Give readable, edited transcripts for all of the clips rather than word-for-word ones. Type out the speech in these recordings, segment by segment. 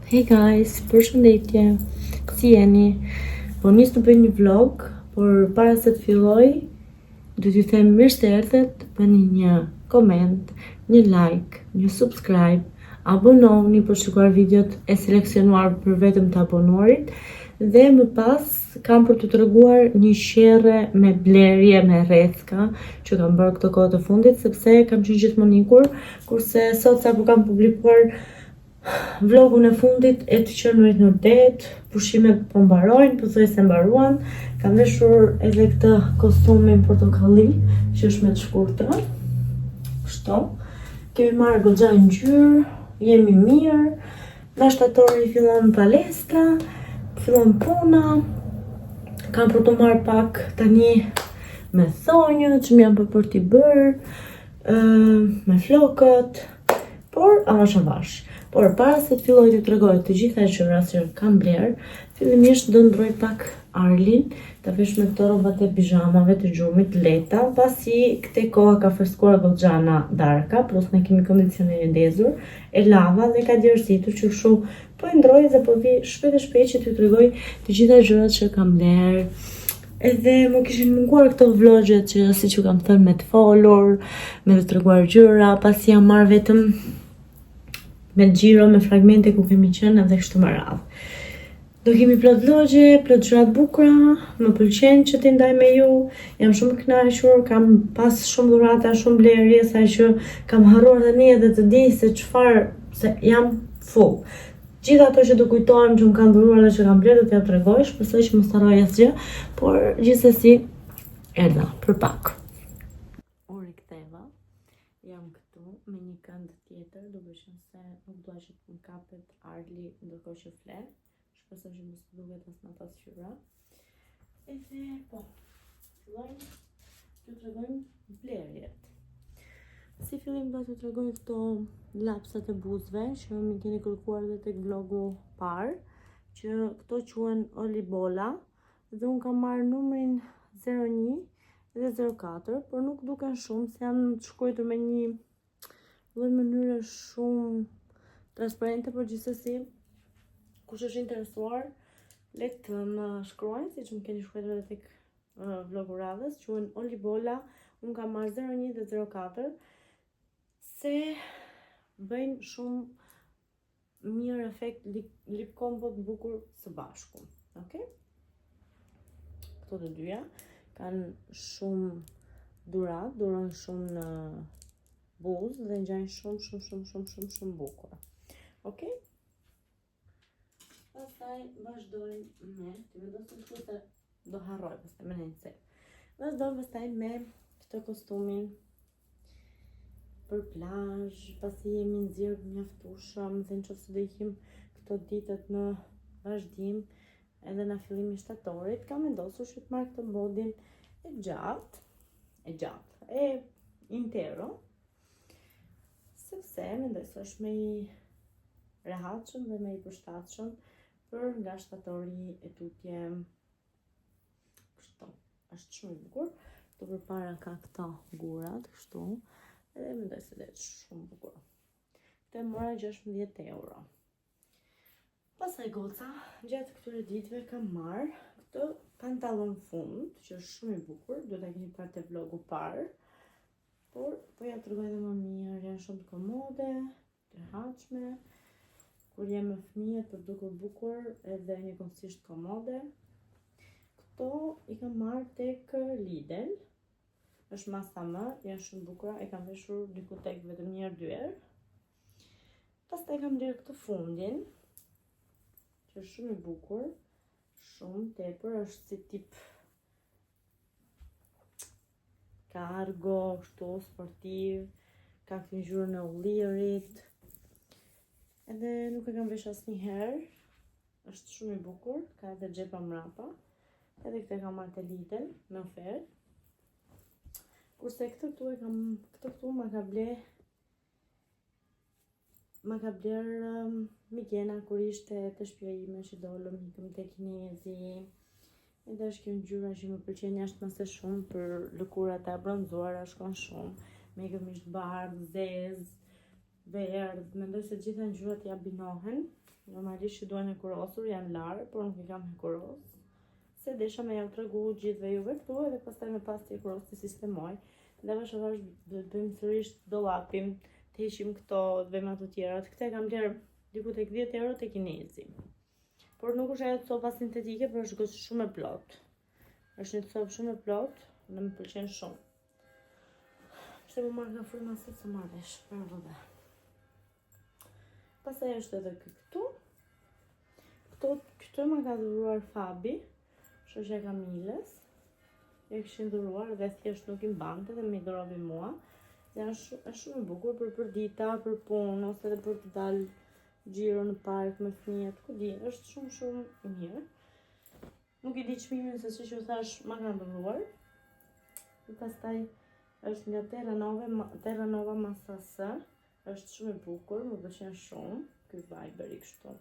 Hey guys, përshëndetje. Si jeni? Po nis të bëj një vlog, por para se të filloj, do t'ju them mirë se erdhët, bëni një koment, një like, një subscribe, abonohuni për të shikuar videot e seleksionuar për vetëm të abonuarit dhe më pas kam për t'ju treguar një qerre me blerje me rrecka që kam bërë këto kohë të fundit sepse kam qenë gjithmonë ikur, kurse sot sapo kam publikuar vlogun e fundit e të qenurit në det, pushimet po mbarojnë, pothuajse mbaruan. Kam veshur edhe këtë kostumin portokalli, që është me të shkurtra. Kështu. Kemi marrë goxha ngjyrë, jemi mirë. Nga shtatori fillon palestra, fillon puna. Kam për të marrë pak tani me thonjët që më janë për për t'i bërë, ë, me flokët, por avash avash. Por para se të filloj të tregoj të gjitha gjërat që kam bler, fillimisht do ndroj pak Arlin, ta vesh me këto rrobat e pizhamave të gjumit lehta, pasi këtë koha ka freskuar goxha na darka, plus ne kemi kondicionerin ndezur, e lava dhe ka djersitur që kështu po e ndroj dhe po vi shpejt e shpejt që t'ju tregoj të gjitha gjërat që kam bler. Edhe më kishin munguar këto vlogjet që siç ju kam thënë me të folur, me të treguar gjëra, pasi jam marrë vetëm me xhiro, me fragmente ku kemi qenë edhe kështu me radhë. Do kemi plot vlogje, plot gjëra të bukura, më pëlqen që t'i ndaj me ju, jam shumë e kënaqur, kam pas shumë dhurata, shumë blerje, sa që kam harruar tani edhe të di se çfarë, se jam full. Gjithë ato që do kujtohem që më kanë dhuruar dhe që kam blerë do t'ja tregoj, shpresoj që mos harroj asgjë, por gjithsesi erdha për pak. U riktheva, jam këtu me një kënd tjetër, duke qenë se nuk dua që të më kapet Arli ndërkohë që fle. Shpresoj që mos të duket as në pasqyra. Edhe po, fillojmë t'ju tregojmë blerjet. Si fillim do t'ju tregoj këto lapsat e buzëve që mi keni kërkuar edhe tek vlogu parë, që këto quhen Olibola dhe unë kam marrë numrin 01 dhe 04, por nuk duken shumë se janë të shkruar me një lloj mënyre shumë transparente, por gjithsesi kush është interesuar, le të më shkruajnë, siç më keni shkruar edhe tek uh, vlogu radhës, quhen Olibola, unë kam marrë 01 dhe 04, se bëjnë shumë mirë efekt lip, lip combo të bukur së bashku. Okej? Këto të dyja kanë shumë durat, durojnë shumë në buzë dhe ngjajnë shumë shumë shumë shumë shumë shumë bukur. Okej? Pastaj vazhdojmë me, ti vendos në se do harroj pastaj më nëse. Vazhdojmë pastaj me këtë kostumin për plazh, pasi jemi nxjerr mjaftueshëm dhe nëse do ikim këto ditët në vazhdim, edhe në fillimi i shtatorit, kam vendosur që të marr këtë bodin e gjatë, e gjatë, e intero, sepse mendoj se është më i rehatshëm dhe më i përshtatshëm për nga shtatori e tutje. Kështu, është shumë i bukur. Këtu përpara ka këto gurat, kështu, edhe mendoj se do jetë shumë bukur. Këtë e mora 16 euro. Pastaj goca, gjatë këtyre ditëve kam marrë këtë pantallon fund, që është shumë i bukur, do ta keni parë te vlogu parë. Por po ja tregoj edhe më mirë, janë shumë të komode, të rehatshme. Kur jam me fëmijët për dukur bukur edhe njëkohësisht komode. Këto i kam marrë tek Lidl. Është masa M, janë shumë bukura, e kam veshur diku tek vetëm një herë dy herë. Pastaj kam blerë këtë fundin, që është shumë i bukur, shumë tepër, është si tip cargo, kështu sportiv, ka këtë ngjyrën e ullirit. Edhe nuk e kam vesh asnjëherë. Është shumë i bukur, ka edhe xhepa mrapa. Edhe këtë e kam marrë te Lidl me ofertë. Kurse këtë këtu e kam, këtë këtu ma ka ble Ma ka bler um, Mikena kur ishte te shtëpia ime që dolëm ikëm te kinezi. Edhe është kjo ngjyra që më pëlqen jashtë mase shumë për lëkurat e bronzuara, shkon shumë. Me këmishë të bardhë, zez, verdh, mendoj se gjitha ngjyrat i abinohen. Normalisht që duhen hekurosur, janë larë, por nuk i kam hekuros. Se desha me jau tregu gjithve juve këtu edhe pastaj me pas të hekuros të sistemoj. Dhe avash avash do të bëjmë sërish dollapin, të heqim këto, të vëmë ato tjerat. Këtë e kam blerë diku tek 10 euro te kinezi. Por nuk është ajo copa sintetike, por është goxha shumë e plotë. Është një copë shumë e plotë dhe më pëlqen shumë. Pse po marr nga fryma sot s'e marr vesh, për vëdhe. Pastaj është edhe ky këtu. Këto, këtë ma ka dhuruar Fabi, shoqja e Kamilës. Ja kishin dhuruar dhe thjesht nuk i mbante dhe m'i dhuroi mua. Dhe është shumë, është shumë e bukur për përdita, për punë, ose edhe për të dalë xhiro në park me fëmijët, ku di, është shumë shumë i mirë. Nuk i di çmimin se siç ju thash ma kanë dhuruar. Dhe pastaj është nga Terra Nova, Terra Nova masa S. Është shumë i bukur, më pëlqen shumë ky Viberi kështu.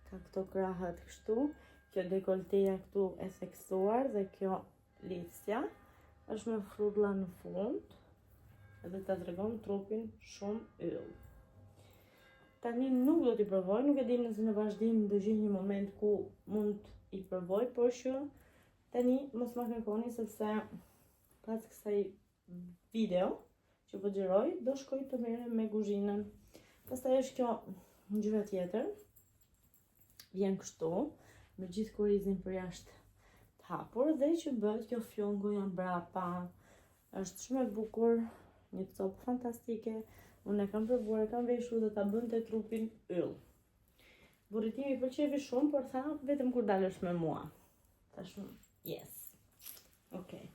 Ka këto krahët kështu, kjo dekolteja këtu e theksuar dhe kjo lidhësja është me frudlla në fund dhe ta tregon trupin shumë yll. Tani nuk do t'i provoj, nuk e di nëse në vazhdim do gjej një moment ku mund t'i provoj, por që tani mos ma kërkoni sepse pas kësaj video që po xhiroj, do shkoj të merrem me kuzhinën. Pastaj është kjo ngjyra tjetër. Vjen kështu, me gjithë kurrizin përjashtë të hapur dhe që bëhet kjo fjongoja mbrapa. Është shumë e bukur, një copë fantastike. Unë e kam provuar, e kam veshur dhe ta bënte trupin yll. Burrit tim i pëlqeu shumë, por tha vetëm kur dalësh me mua. Thashë, yes. Okej. Okay.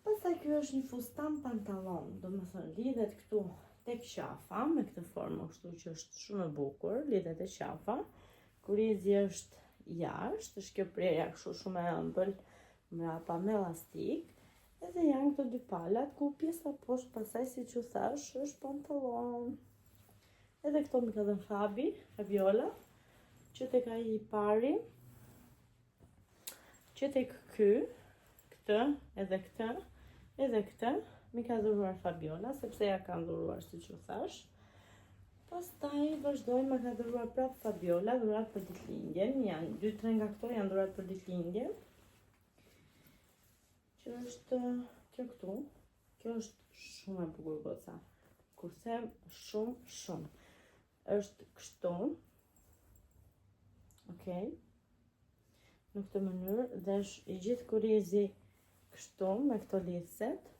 Pastaj ky është një fustan pantallon, domethënë lidhet këtu tek qafa me këtë formë kështu që është shumë e bukur, lidhet te qafa. Kurrizi është jashtë, është kjo prerja kështu shumë e ëmbël mbrapa me elastik. Edhe janë këto dy palat ku pjesa poshtë pastaj siç ju thash është pantallon. Edhe këto m'i ka dhënë Fabi, Fabiola, që tek ai i pari Që tek ky, këtë, edhe këtë, edhe këtë, m'i ka dhuruar Fabiola, sepse ja kanë dhuruar, siç ju thash. Pastaj vazhdoj, ma ka dhuruar prap Fabiola, dhuratë për ditëlindjen, janë 2-3 nga këto janë dhuratë për ditëlindjen. Që është kjo këtu, kjo është shumë e bukur goca. Kur them shumë, shumë. Është kështu. Okej. Në këtë mënyrë dhe është i gjithë kurrizi kështu me këto lidhëset.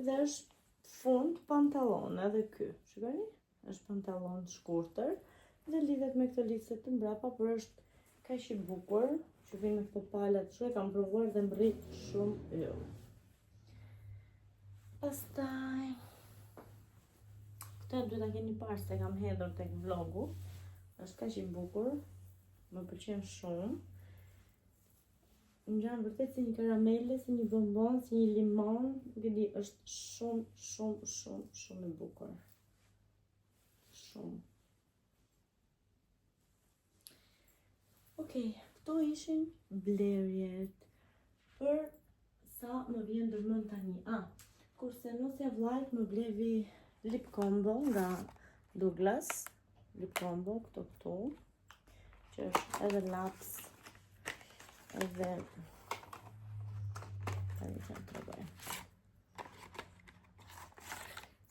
Dhe është fund pantallon edhe ky. Shikoni? Është pantallon shkurtër dhe lidhet me këto lidhëset të mbrapa, por është kaq i bukur që vjen me këto palat kështu e kam provuar dhe më rri shumë yll. Pastaj Këtë duhet ta keni parë se kam hedhur tek vlogu. Është kaq i bukur. Më pëlqen shumë. Ngjan vërtet si një karamele, si një bonbon, si një limon, nuk e di, është shumë, shumë, shumë, shumë i bukur. Shumë. Okej, këto ishin blerjet për sa më vjen ndërmend tani. Ah, kurse nusja e vllait më blevi lip combo nga Douglas, lip combo këto këtu, që është edhe laps, edhe tani që të tregoj.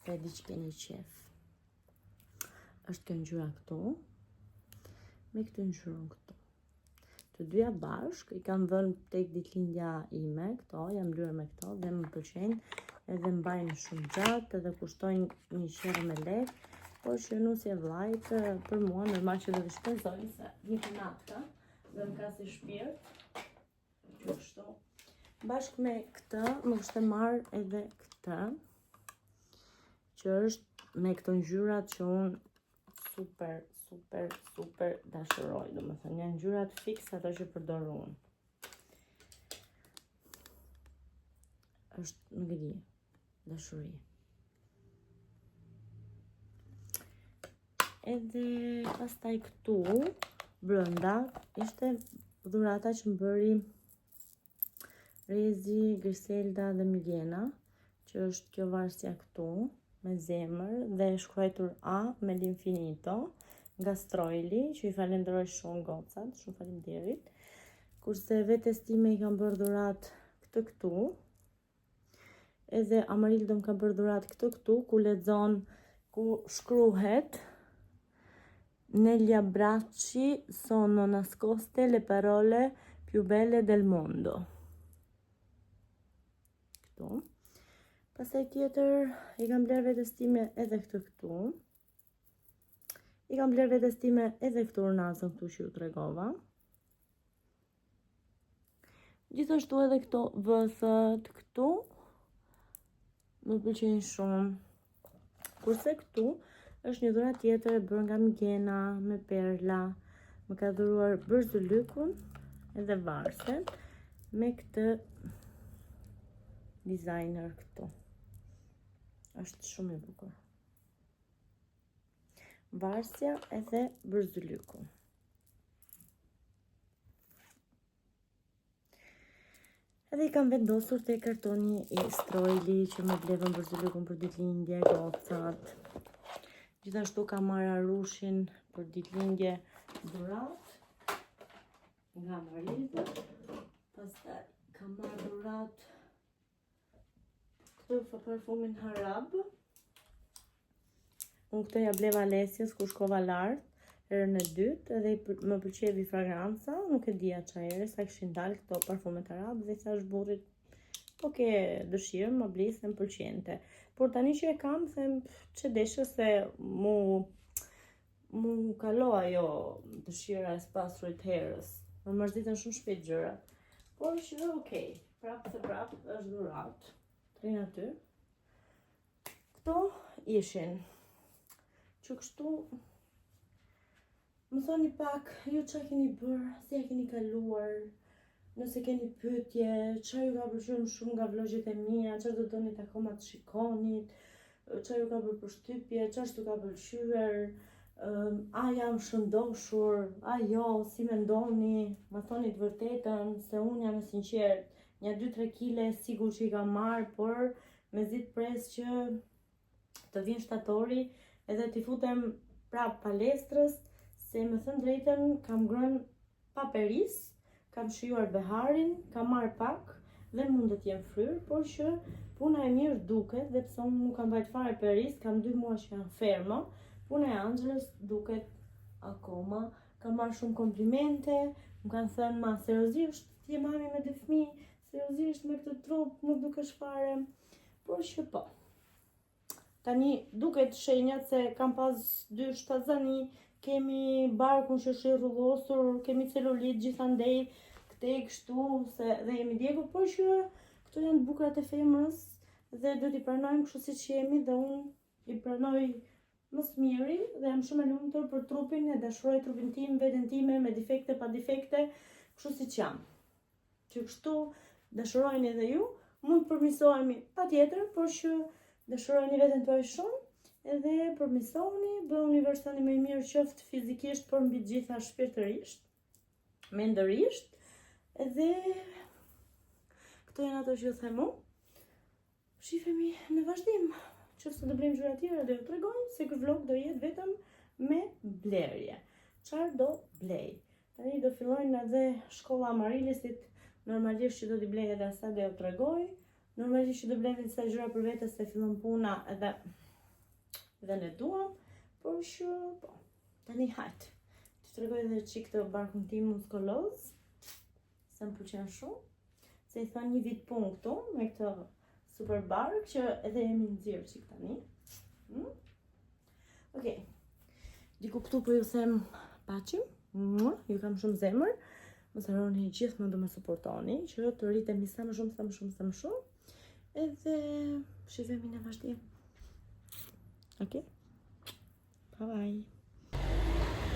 Se e di që keni qef. Është kjo ngjyra këtu, me këtë ngjyrën këtu. Të dyja bashkë, i kam vënë tek ditëlindja ime, këto, jam lyer me këto dhe më pëlqejnë, edhe mbajnë shumë gjatë, edhe kushtojnë një qerre me lek, por që nusja e vllait për mua normal që do të shpenzoj, se një kënatka, dhe më ka si shpirt, që kështu. Bashkë me këtë, më kishte marrë edhe këtë, që është me këto ngjyrat që unë super, super, super dashuroj. Domethënë, janë ngjyrat fiks ato që përdor unë. Është, nuk e di, dashuri. Edhe pastaj këtu, brenda, ishte dhurata që më bëri Rezi, Griselda dhe Migena, që është kjo varsja këtu. me zemër dhe e shkruajtur A me l'infinito nga Strojli, që i falenderoj shumë gocat, shumë faleminderit. Kurse vetes time i kam bërë dhuratë këtë këtu. Edhe Amarildo më ka bërë dhuratë këtë këtu, ku lexon, ku shkruhet Negli abbracci sono nascoste le parole più belle del mondo. Këtu. Pastaj tjetër, i kam blerë vetes time edhe këtë këtu. I kam blerë vetes time edhe këtë urnazën këtu që ju tregova. Gjithashtu edhe këto vëthët këtu më pëlqejnë shumë. Kurse këtu është një dhuratë tjetër e bërë nga Migena me perla. Më ka dhuruar byzylykun edhe varsen me këtë designer këtu. Është shumë i bukur. Varsja edhe byzylyku. Edhe i kam vendosur te kartoni i Strojli që më blevën byzylykun për ditëlindje, gocat. Gjithashtu kam marrë Arushin për ditëlindje dhuratë nga Marilda. Pastaj kam marrë dhuratë Këtë parfumin Harab. Unë këtë ja bleva Alesias kur shkova lart herën e dytë edhe më pëlqeu fragranca, nuk e dija ça ere, sa kishin dalë këto parfumet Harab dhe i thashë burrit po ke dëshirë, ma bli se më pëlqente. Por tani që e kam, them ç'e desha se mu Mu kalo ajo dëshira e spasurit herës. Më mërzitën shumë shpejt gjërat. Por që okej, prapë se prapë është dhuratë. Të aty. Këto ishin. Që kështu më thoni pak, ju ça keni bërë, si e keni kaluar, nëse keni pyetje, ça ju ka pëlqyer më shumë nga vlogjet e mia, ça do donit akoma të shikonit, ça ju ka bërë përshtypje, ça s'ju ka pëlqyer, a jam shëndoshur, a jo, si mendoni, ma thoni të vërtetën, se unë jam e sinqertë, nja 2-3 kile sigur që i kam marrë, por mezi të pres që të vijë shtatori edhe t'i futem prapë palestrës, se me thënë drejtën kam ngrënë pa peris, kam shijuar beharin, kam marrë pak dhe mund të jem fryrë, por që puna e mirë duket dhe pse unë nuk kam mbajt fare peris, kam dy muaj që jam fermo, puna e Anxhelës duket akoma, kam marrë shumë komplimente, më kanë thënë ma seriozisht, ti je mami me dy fëmijë, seriozisht me këtë trup, nuk dukesh fare, por që po. Tani duket shenjat se kam pas dy shtatzani, kemi barkun që është i rrullosur, kemi celulit gjithandej, këtej kështu, se dhe jemi djegur, por që këto janë të bukurat e femrës dhe duhet t'i pranojmë kështu siç jemi dhe unë i pranoj më së miri dhe jam shumë e lumtur për trupin, e dashuroj trupin tim, veten time, me defekte, pa defekte, kështu siç jam. Që kështu dashurojeni edhe ju, mund të përmirësohemi patjetër, por që dashurojeni veten tuaj shumë edhe përmirësohuni, bëhuni versioni më i mirë qoftë fizikisht, por mbi të gjitha shpirtërisht, mendërisht, edhe këto janë ato që ju them unë. Shifemi në vazhdim. Qoftë se do blejmë gjëra tjera, do ju tregoj se ky vlog do jetë vetëm me blerje. Çfarë do blej? Tani do fillojnë edhe shkolla Amarilisit, normalisht që do t'i blej edhe asaj do ju tregoj. Normalisht që do blejmë disa gjëra për vete se fillon puna edhe dhe ne duam, por që po. Tani hajt. Të tregoj edhe çik këtë barkun tim muskuloz. Se më pëlqen shumë. Se i thonë një vit punë këtu me këtë super bark që edhe jemi nxirë çik tani. Hmm? Okej. Okay. Diku këtu po ju them paçim. Mua, ju kam shumë zemër. Mos harroni gjithmonë të më suportoni që të rritemi sa më shumë, sa më shumë, sa më shumë. Edhe shihemi në vazhdim. Okej. Okay? Bye bye.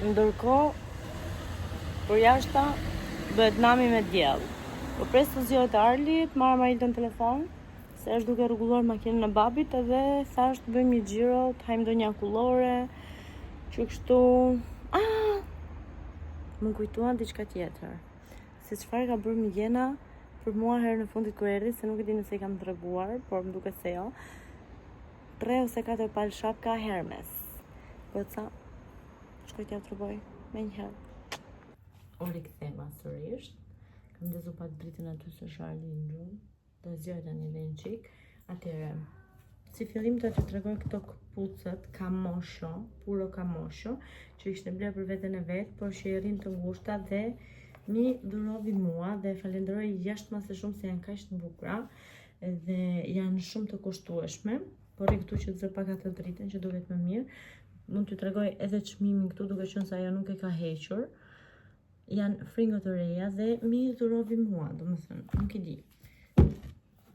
Ndërkohë, përjashta bëhet nami me diell. Po pres të zgjohet Arli, të marr Marilën në telefon, se është duke rregulluar makinën e babit edhe thashë të bëjmë një xhiro, të hajmë ndonjë akullore, që kështu... Ah! M'u kujtua diçka tjetër. Se çfarë ka bërë Migena për mua herën e fundit kur erdhi, se nuk e di nëse i kam treguar, por më duket se jo. 3 ose 4 palë shapka Hermes. Goca, shkoj t'ja tregoj menjëherë. U riktheva sërish. Kam ndezur pak dritën aty se Sharli në gjumë. Do e zgjoj tani dhe një çik. Atëherë, si fillim do t'ju tregoj këto këpucët camoscio, puro camoscio, që ishte blerë për veten e vet, por që i rrinë të ngushta dhe mi dhurovi mua dhe e falenderoj jashtë mase shumë se janë kaq të bukura dhe janë shumë të kushtueshme. Po rri këtu që të zë pak atë dritën që duket më mirë. Mund t'ju tregoj edhe çmimin këtu duke qenë se ajo nuk e ka hequr. Janë fringo të reja dhe mi dhurovi mua, domethënë, nuk e di.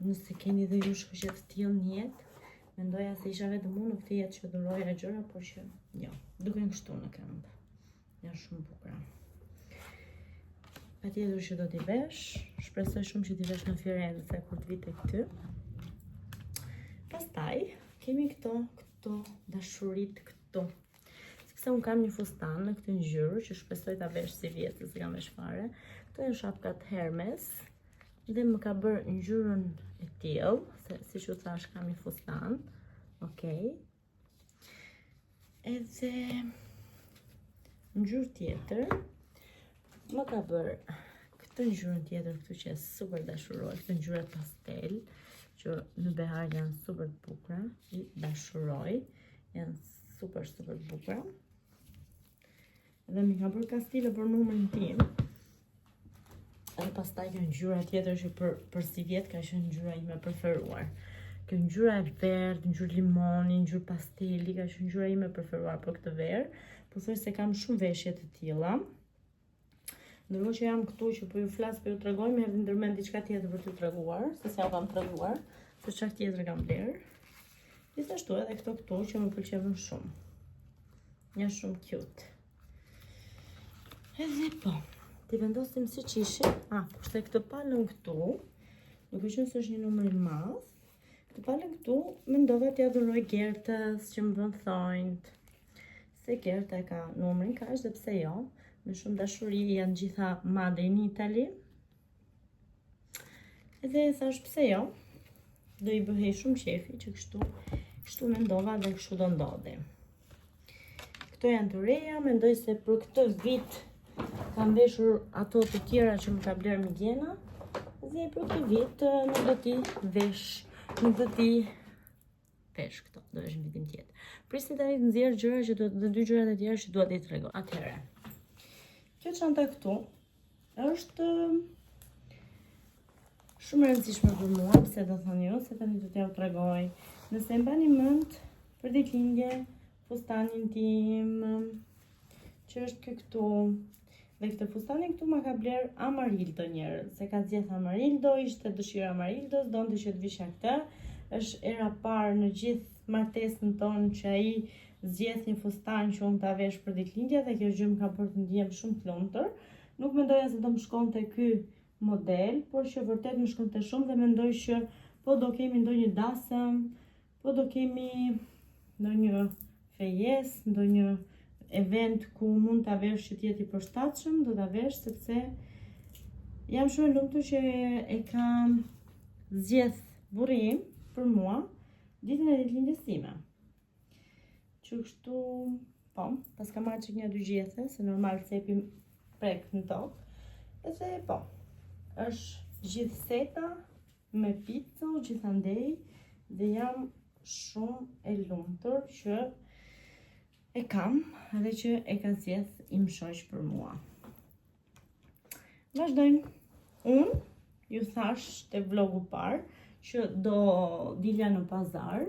Nëse keni dhe ju shoqe të tillë në jetë, mendoja se isha vetëm unë në këtë jetë që dhuroja gjëra, por që jo, duken kështu në këmbë. Janë shumë bukura. Patjetër që do t'i vesh, shpresoj shumë që t'i vesh në Firenze kur të vi tek ty. Pastaj kemi këto, këto dashurit këtu. Sepse unë kam një fustan në këtë ngjyrë që shpresoj ta vesh sivjet, se s'e kam vesh fare. Këto janë shapkat Hermes dhe më ka bërë ngjyrën e tillë, se siç ju thash kam një fustan. Okej. Edhe ngjyrë tjetër më ka bërë këtë ngjyrën tjetër këtu që e super dashuroj, këtë ngjyrë pastel që në behar janë super të bukura, i dashuroj, janë super super të bukura. Dhe mi ka bërë kastile për numrin tim. Edhe pastaj kjo ngjyra tjetër që për për sivjet ka qenë ngjyra ime e preferuar. Kjo ngjyra e verdhë, ngjyrë limoni, ngjyrë pasteli ka qenë ngjyra ime e preferuar për këtë verë. Pothuajse kam shumë veshje të tilla. Ndërkohë që jam këtu që po ju flas, po ju tregoj, më erdhi ndërmend diçka tjetër për t'ju treguar, se s'jua kam treguar, se çfarë tjetër kam blerë. Gjithashtu edhe këto këtu që më pëlqevën shumë. Janë shumë cute. Edhe po, t'i vendosim si që ishin. Ah, kurse këtë palën këtu, duke qenë se është një numër i madh, këtë palën këtu mendova t'ja dhuroj Gertës që më bën thonjt. Se Gerta e ka numrin kaq dhe pse jo, me shumë dashuri janë gjitha made in Italy. Edhe thash pse jo, do i bëhej shumë qefi që kështu, kështu mendova dhe kështu do ndodhi. Këto janë të reja, mendoj se për këtë vit kam veshur ato të tjera që më ka blerë Migena dhe për këtë vit eh, nuk do t'i vesh, nuk do t'i vesh këto, do vesh në vitin tjetër. Prisni tani të nxjerr gjëra që do dhe dy gjërat e tjera që dua t'i tregoj. Atëherë. Kjo çanta këtu është shumë e rëndësishme për mua, pse do thoni ju, se tani do t'jua tregoj. Nëse e mbani mend për ditëlindje fustanin tim, që është ky këtu. Dhe këtë fustanin këtu ma ka bler Amarildo njerëz, se ka zgjedh Amarildo, ishte dëshira Amarildos, donte që të vishja këtë. Është hera e parë në gjithë martesën tonë që ai zgjedh një fustan që unë ta vesh për ditëlindje dhe kjo gjë më ka bërë të ndihem shumë të lumtur. Nuk mendoja se do më shkonte ky model, por që vërtet më shkonte shumë dhe mendoj që po do kemi ndonjë dasëm, Po do kemi ndonjë fejesë, ndonjë event ku mund ta vesh që të jetë i përshtatshëm, do ta vesh sepse jam shumë e lumtur që e kam zgjedh burri im për mua ditën e ditëlindjes sime. Që kështu, po, paska marrë çik një dy gjethe, se normal cepi prek në tokë. Edhe po, është gjithë seta me pico gjithandej dhe jam shumë e lumtur që e kam dhe që e ka zgjedh im shoq për mua. Vazhdojmë. Unë ju thash te vlogu parë që do dilja në pazar,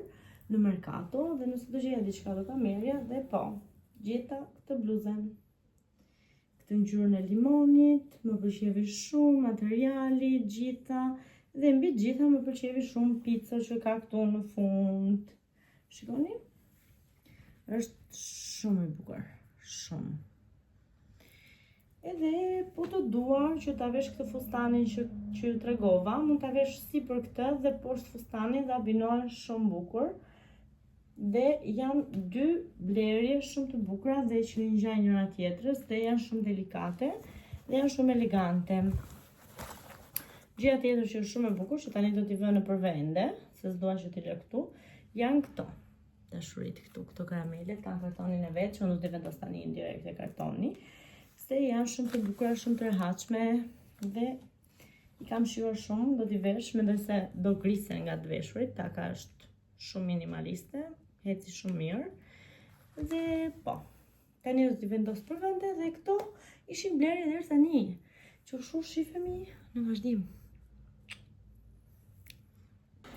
në merkato dhe nëse do gjeja diçka do ta merrja dhe po, gjeta këtë bluzën. Këtë ngjyrën e limonit, më pëlqevi shumë materiali, gjitha dhe mbi të gjitha më pëlqevi shumë pico që ka këtu në fund. Shikoni? Është shumë e bukur, shumë. Edhe po të dua që ta vesh këtë fustanin që që ju tregova, mund ta vesh sipër këtë dhe poshtë fustanin dhe abinohen shumë bukur. Dhe janë dy blerje shumë të bukura dhe që i ngjajnë njëra tjetrës dhe janë shumë delikate dhe janë shumë elegante. Gjëja tjetër që është shumë e bukur, që tani do t'i vë nëpër vende, se s'dua që t'i lë këtu, janë këto. dashurit këtu, këto karamelet kanë kartonin e vet, që unë do t'i vendos tani direkt te kartoni, se janë shumë të bukura, shumë të rehatshme dhe i kam shijuar shumë, do t'i vesh, mendoj se do grisen nga të veshurit, taka është shumë minimaliste, eci shumë mirë. Dhe po, tani do t'i vendos për vende dhe këto ishin blerjet deri tani. Që shu shifemi në vazhdim.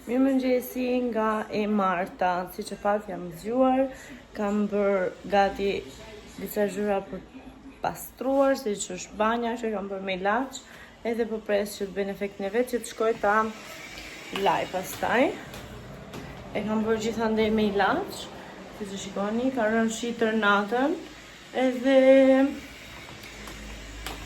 Mirëmëngjesi nga e marta, siç e patë jam zgjuar, kam bërë gati disa gjëra për pastruar, siç është banja që kam bërë me ilaç, edhe po pres që të bëjnë efektin e vet që të shkoj ta laj pastaj. E kam bërë gjithandej me ilaç, siç e shikoni, ka rënë shi tërë natën, Edhe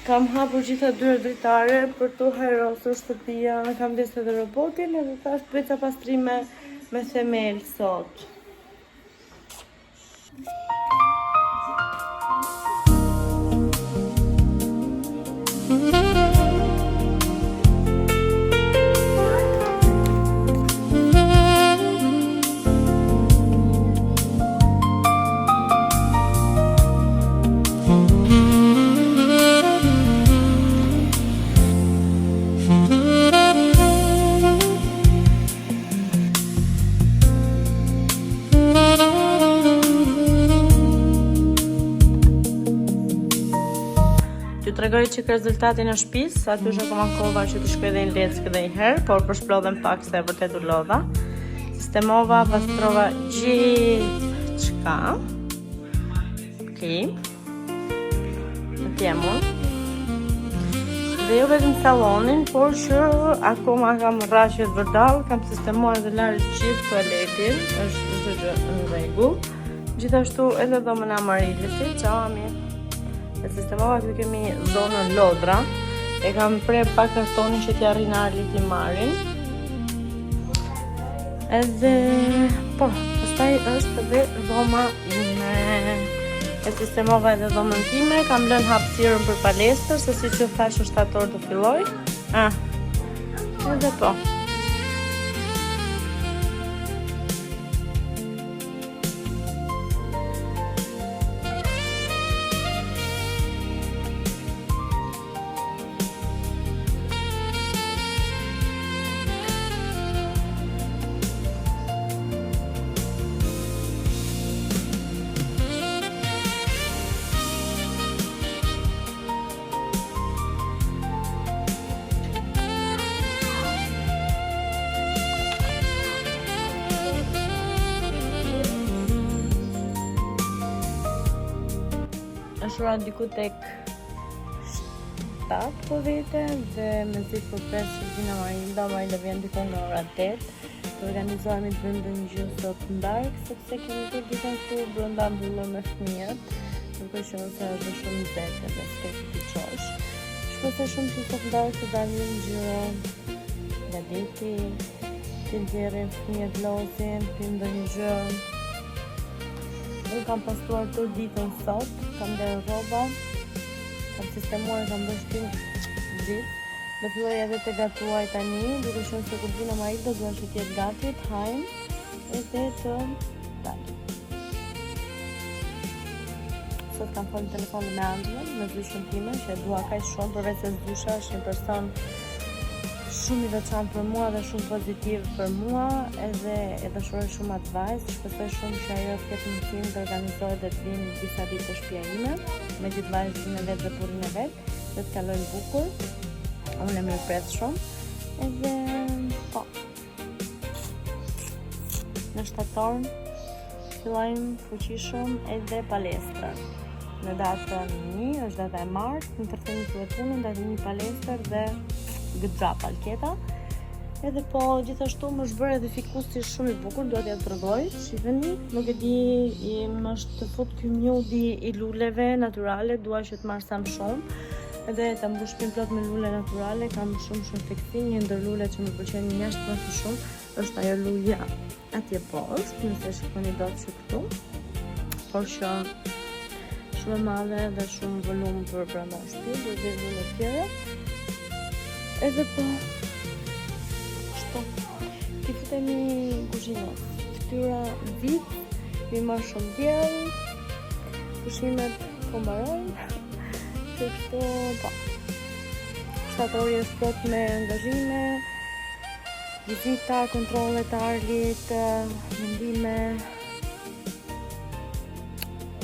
kam hapur gjitha dyert dritare për t'u hajrosur shtëpia, kam ndezur edhe robotin edhe thash të bëj ca pastrime me themel sot. T'ju tregoj çik rezultatin e shtëpisë, aty është akoma kova që t'i shkoj dhe një leckë dhe një herë, por po shplodhem pak se vërtet u lodha. Sistemova, pastrova gjithçka. Okej. Në tjemun. Dhe jo vetëm sallonin, por që akoma kam rraqet vërdallë, kam sistemuar dhe larë gjithë tualetin, është çdo gjë në rregull. Gjithashtu edhe dhomën e Amarilisit, ciao Ami. E sistemova këtu kemi zonën lodra. E kam pre pak kartonin që t'ja arrin Arli t'i marrin. Edhe, po, pastaj është dhe dhoma ime. E sistemova edhe dhomën time, kam lënë hapësirën për palestër, se siç ju thashë në shtator do filloj. Ah, edhe po. Është ora diku tek 7 po vete dhe mezi po pres që të vijë Amarilda, Amarilda vjen diku nga ora 8. Të organizohemi të bëjmë ndonjë gjë sot në darkë, sepse kemi tërë ditën këtu brenda mbyllur me fëmijët, duke qenë se është shumë nxehtë dhe s'ke ku t'i çosh. Shpresoj shumë që sot në darkë të dalim xhiro nga deti, t'i nxjerrim fëmijët lozin, të pimë ndonjë gjë. Unë kam pastruar tërë ditën sot, kam blerë rroba, kam sistemuar, kam bërë shtëpinë gjithë. Do filloj edhe të gatuaj tani, duke qenë se kur vjen Amarilda dua që të jetë gati, të hajmë edhe të dalim. Sot kam folë në telefon me Angelën, me zyshën time, që e dua kaq shumë, përveç se zysha është një person shumë i veçantë për mua dhe shumë pozitiv për mua, edhe e dashuroj shumë atë vajzë, shpresoj shumë që ajo të ketë mundësinë të organizohet dhe të vinë disa ditë te shtëpia ime, me gjithë vajzën e vet dhe burrin e vet, dhe të kalojmë bukur. Unë e mirëpres shumë. Edhe po. Në shtator fillojmë fuqishëm edhe palestrën. Në datën 1, është data e martë, në 31 filloj punën, datën 1 palestër dhe good job Alketa. Edhe po, gjithashtu më është bërë edhe fikusi shumë i bukur, dua t'ja tregoj, shiheni, nuk e di, i më është fut ky moodi i luleve natyrale, dua që të marr sa më shumë, edhe ta mbush shtëpinë plot me lule natyrale, kam shumë shumë fiksim, një ndër lulet që më pëlqen jashtëzakonisht shumë, është ajo lulja atje poshtë, nëse shikoni dot që këtu, por që shumë e madhe dhe shumë volum për brenda shtëpisë, do të lule të tjera. Edhe po, kështu, t'i futemi kuzhinës. Fytyra vit. Kemi marrë shumë diell. Pushimet po mbarojnë. Kështu, po. Shtatori është plot me angazhime, vizita, kontrolle të Arlit, mendime,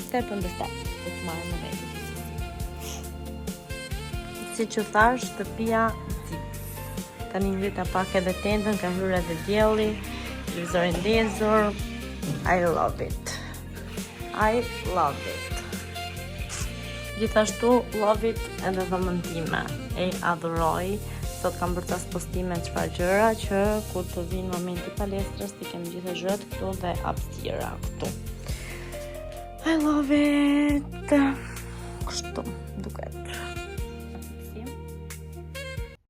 step në step, do të marrë me vete gjithsesi. Siç ju thash, shtëpia zip. Tani ngrita pak edhe tendën, ka hyrë edhe dielli, televizorin ndezur. I love it. I love it. Gjithashtu, love it edhe dhomën time. E adhuroj. Sot kam bërë ca spostime çfarë gjëra që kur të vinë momenti palestrës t'i kem gjitha gjërat këtu dhe hapësira këtu. I love it. Kështu.